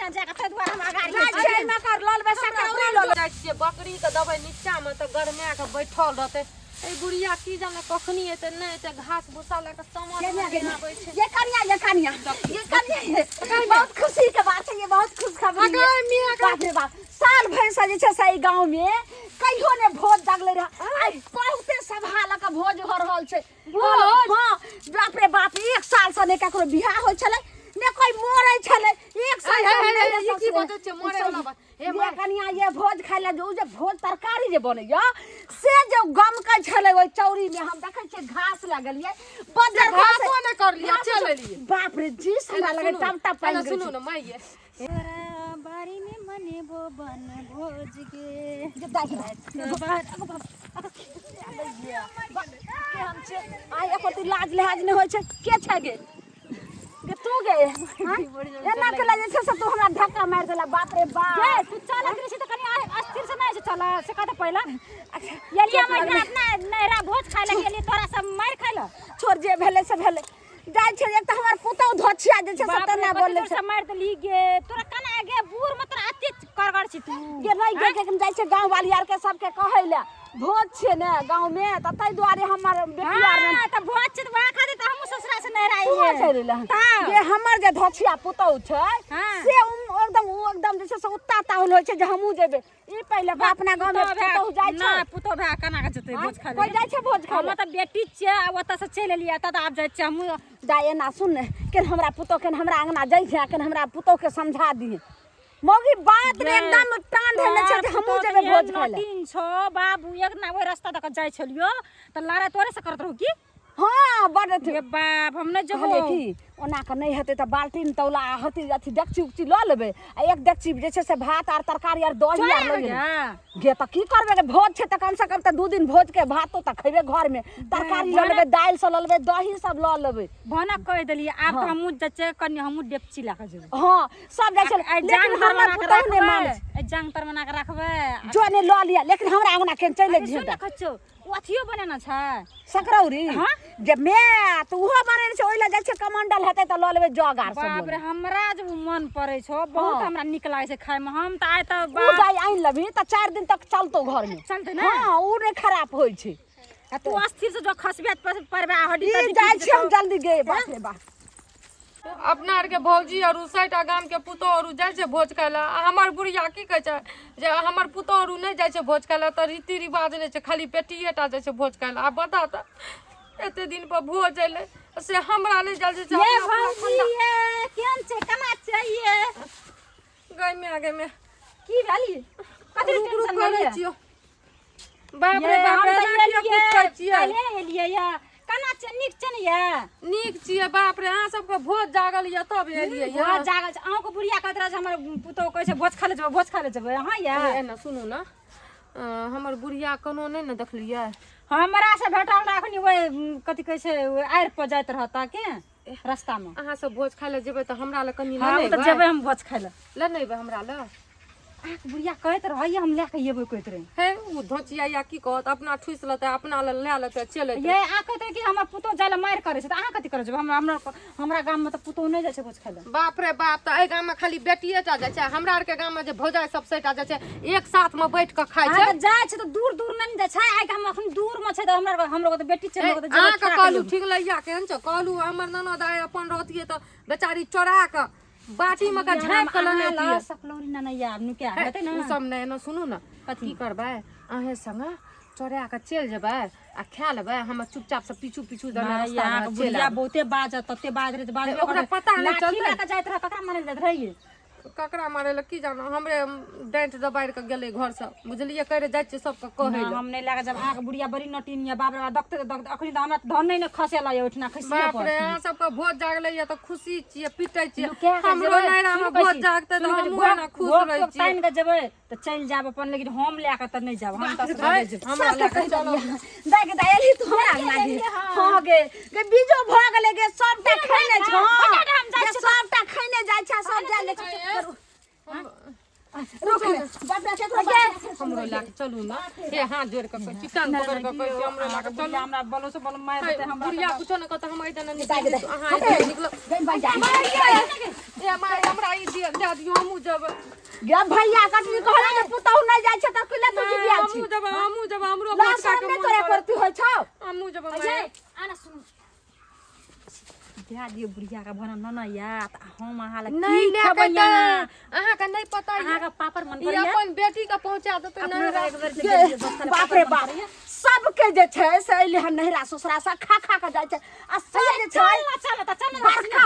ने जाके, ताहि दुआरे हम अगाड़ी जाइ छियै एहिमे कर लऽ लेबै सकरौरी लऽ लेबै। जाइ छियै बकरीके देबै नीचामे तऽ गरमाए कऽ बैठल रहतै। ए बुढ़िया की जाने कखनी एतै नहि एतै, घास भूसा लए कऽ समझ ये नहि ये आबै छै। ये कनिया, ये कनिया, ये कनिया, ये बहुत खुशी के बात है, ये बहुत खुशखबरी है। बाप रे बाप, साल भरि से जे छै से एहि गाँव में कहियो ने भोज जगले रहे, आइ बहुते सभा लऽ कऽ भोज हो रहल छै। भोज? हाँ, बाप रे बाप, एक साल से ने ककरो बियाह होइ छलै ने कोई मरै छलै, एक साल हे, से हे, नहि हे, ई की ससुरे। बजै छियै, मरै वाला बात? हे, ये माय। कनिया, ये भोज खाइ लए जे ओ जे भोज तरकारी जे बनैया से जे गमकै छलै ओहि चौरी में, हम देखै छियै घास लगलियै बज्जर घास घासो नहि करलियै, घास चलि एलियै। बाप रे, जी हमरा एना लगै सुनू, टप टप एना पानि सुनू ने माय ये। तोरा बारी में मनेबो बन भोज गे। जे दाइ के दाइ। केहन छै आइ, एको रत्ती लाज लिहाज नहि होइ छै। के छै गे? गे तू गे? हाँ? एना के जे छै से तू हमरा धक्का मारि देला, बाप रे बाप। गे तू चलत रही छै तऽ कनि अस्थिर से नहि छै चल, से कहते पहिला एलियै हम एहिठाम अपना नैहरा भोज खाइ लए गेलियै, तोरा सब मारि खाइ लए। छोड़, जे भेलै से भेलै, जाइ छै। एक तऽ हमर पुतहु धोछिया जे छै से बाप रे, तेना कते बोलै जोर छै। से मारि देलही गे, तोरा केना गे बूढ़ में तोरा अते करगर छी तू? गे नहि गे, गे जाइ छै गाँव वाली आरके सबके कहै लए, भोज छियै ने गाँव में, तऽ ताहि दुआरे हमर बेटी आर हाँ, तऽ भोज छै तऽ वएह खातिर तऽ हमहूँ ससुरा से नैहरा तू एलियै। चलि एलहन। तऽ जे हमर जे धोछिया पुतहु छै हाँ। से एकदम उ एकदम जे छै से उत्ता ताहुल होइ छै जे हमहूँ जेबै। ई पहिले बाप अपना गाँव में पुतहु भए पुतहु जाइ छै? नहि, पुतहु भए केना के जेतै आँय? भोज खाइ कोइ लए? जाइ छै भोज खाइ हम लए? तऽ बेटी छियै आ ओतऽ से चलि एलियै एतऽ, तऽ आब जाइ छियै हमहूँ। दाइ एना सुन ने, केन हमरा पुतहु केन हमरा अंगना जाइ छै, केन हमरा पुतहु के समझा दिहे। मौगी बात रे एकदम टान धेने छै जे हमहूँ जेबै भोज खाइ लए। तीन छो बाबू, एक ना ओहि रास्ता दऽ कऽ जाइ छलियो तऽ लड़ाइ तोरे से करत रहू की? हाँ, बड अथी। गे बाप, हम नहि जेबो। कहलियै की ओना कऽ नहि हेतै तऽ बाल्टीन तौला आ हथी अथी डेकची उकची लऽ लेबै आ एक डेकची जे छै से भात आर तरकारी आर दही आर लऽ जेबै। गे तऽ की करबै गे, भोज छै तऽ कम से कम तऽ 2 दिन भोज के भातो तऽ खेबै घर में। तरकारी लऽ लेबै, दालि सब लऽ लेबै, दही सब लऽ लेबै। भानक कहि देलियै, आब तऽ हमहूँ जाइ छियै, कनि हमहूँ डेकची लए कऽ जेबै। हाँ, सब जाइ छै, आइ लेकिन जांग तर हमर बना कऽ पुतहु नहि राखबै, मानै छै। आइ जांग तर बना कऽ राखबै। जो ने लऽ लिअ, लेकिन हमरा अंगना केन चलि अरे सुन अइहे। ने खच्चो, ओ अथियो बनेना छै सकरौरी। हाँ? जे मे तऽ उहो बनेने छै, ओहि लए जाइ छै कमंडल हेतै तऽ लऽ लेबै जग आर सब। बाप रे, हमरा जे उ मन पड़ै छौ बहुत, हाँ। हमरा नीक लागै छै खायमे, हम तऽ आइ तऽ उ बाप दाइ आनि लेबही तऽ 4 दिन तक चलतौ घरमे। चलतै ने? हाँ, उ नहि खराब होइ छै। आ तू अस्थिर से जो खसबे परबे आ हड्डी ई तड्डी जाइ टूटि छी हम जेतौ। जल्दी गे, बाप रे बाप। अपना आरके भौजी आर सैटा गामके पुतोहु आर जाइ छै भोज खाइ लए, आ हमर बुढ़िया की कहै छै जे हमर पुतोहु आर नहि जाइ छै भोज खाइ लए तऽ रीति रिवाज नहि छै, खाली बेटिए टा जाइ छै भोज खाइ लए। आब बता तऽ, एते दिन पर भोज अयलै से हमरा नहि जायल जाइ छै। ये अपना पूरा भौजी ये केहन छै, केना छै ये? गै माय, गै माय। की भेली, कथी रुक रुक टेंशन करै भेलियै? छियौ। बाप रे ये, बाप हम रे, तऽ एना किया एलियै, कुटकै छियै? काल्हे एलियै ये। केना छै, नीक छै ने ये? नीक छियै। बाप रे, अहाँ सबके भोज जागल यऽ तब एलियै यऽ। भोज जागल छै। अहूँके बुढ़िया कहैत रहै जे हमर पुतोहु कहै छै भोज खाइ लए जेबै, भोज खाइ लए जेबै अहाँ ये। ए, एना सुनू ने, हमर बुढ़िया कोनो नहि ने देखलियै? हमरा से भेटल रहै अखनी ओहि कथी कहै छै, ओहि आड़ि पर जाइत रहता के रास्तामे। अहाँ सब भोज खाइ लए जेबै तऽ हमरा लए कनि हँ, लेने ओ तऽ एबै? जेबै हम भोज खाइ लए। लेने एबै हमरा लए? अहाँके बुढ़िया कहैत रहैया हम लए कऽ एबै, कहैत रहै। हे, ओ धोचिया या की कहत, अपना ठुसि लेतै, अपना लए लए लेतै, चलि एतै। ये अहाँ कहैत रहै कि हमर पुतोहु जाइ लए मारि करै छै, तऽ अहाँ कथी करै जेबै? हमरा हमरा हमरा गाममे तऽ पुतोहु नहि जाइ छै भोज खाइ लए। बाप रे बाप, तऽ एहि गाममे खाली बेटिए टा जाइ छै? हमरा आरके गाममे जे भौजाइ सब सैटा जाइ छै, एक साथमे बैठ कऽ खाइ छै। अहाँ तऽ जाइ छै तऽ दूर दूर नहि ने जाइ छै, आइ गाममे अखन दूरमे छै तऽ हमरा हमरो तऽ बेटी छै, हमरो तऽ जेबै अहाँके खा कऽ कहलू एबै। ठीक लैया केहन छौ, कहलू हमर ननद आइ अपन रहतियै तऽ बेचारी चोरा कऽ बाटी मे कऽ झाँपि कऽ लेने अतियै। सकलौरी ना नहीं आब नुका हेतै ने। ओ सब नहि, एना सुनू ने। कथी? की करबै, अहें संगे चोरा कऽ चलि जेबै आ खा लेबै, हम चुपचाप से पीछू पीछू दने नहि, रास्ता अहाँके चलि बुढ़िया आयब। बहुते बाजत, तते बाजत रहै, बाजबे ओकरा करत। पता नहि लाठी चलतै। लए कऽ जाइत रहै, ककरा मारै लए जाइत रहै? ककरा मारै लए की जानो, हमरे डाँटि दबारि कऽ गेलै घरसँ, बुझलियै? करे जाइ छियै सबके कहै नहि, लए। हम नहि लए कऽ जायब। अहाँके बुढ़िया बड़ी नटीन यऽ, बाप रे बाप, देखते तऽ देखते अखनी तऽ हमरा धन नहि ने खसेला यऽ, ओहिठिना खसिए बाप रे, पड़त। अहाँ सबके भोज जागलै यऽ तऽ खुशी छियै, पिटै छियै। लुका कऽ हमरो जेबै, नैहरामे सुनू कहै भोज छी, जागतै तऽ सुनू कहै छी, हमहूँ एना खुश घोघ रहै तोघ छियै। तानि कऽ जेबै तऽ चलि जायब अपन, लेकिन हम लए कऽ तऽ नहि जायब, हम तऽ असगरे जेबै। हमरा लए कऽ चलब। दाइ गे दाइ, एलही तू हमरा अंगना गे? हँ गे, गे बीजो भऽ गेलै गे, सबटा खैने छौ। हम जाइ गे, सबटा खैने जाइ छै, सब जाइ ले। रुक ले बाप रे केकरो बात हमरो लए के चलू ना हे हाथ जोड़ के कहै छी कान पकड़ के कहै छी हमरो लए के चलू हमरा बलो से बलो मारि देतै हमरा बुढ़िया कुछो न कहत हम एतऽ न दाइ निकलू दे अहाँ एतऽ निकलू गई भैया ए माय हमरा ई दिअ दए दियौ हमहूँ जेबै गे भैया कटनी कहला जे पुतहु नहि जाइ छै तऽ किला तू जिबिया छी हमहूँ जेबै हमहूँ जेबै हमरो लाज भोज खाय शरम के नहि मोन तोरा करत। करती होइ छौ हमहूँ जेबै अजय माय आना सुन दए दियौ बुढ़िया के भोना न न यात हम अहाँ लए नहीं की लए खेबै के तऽ अहाँ? अहाँके नहीं पता ये अहाँके पापड़ मन ई करैया अपन बेटी के पहुंचा देतै अपना नहीं एक बेर गे, बाप रे बाप सबके जे छै से अइले हन नहिरा ससुरा से खा खा के जाइ छै आ सब जे छै चल ना चल ना तऽ चल ना बड़का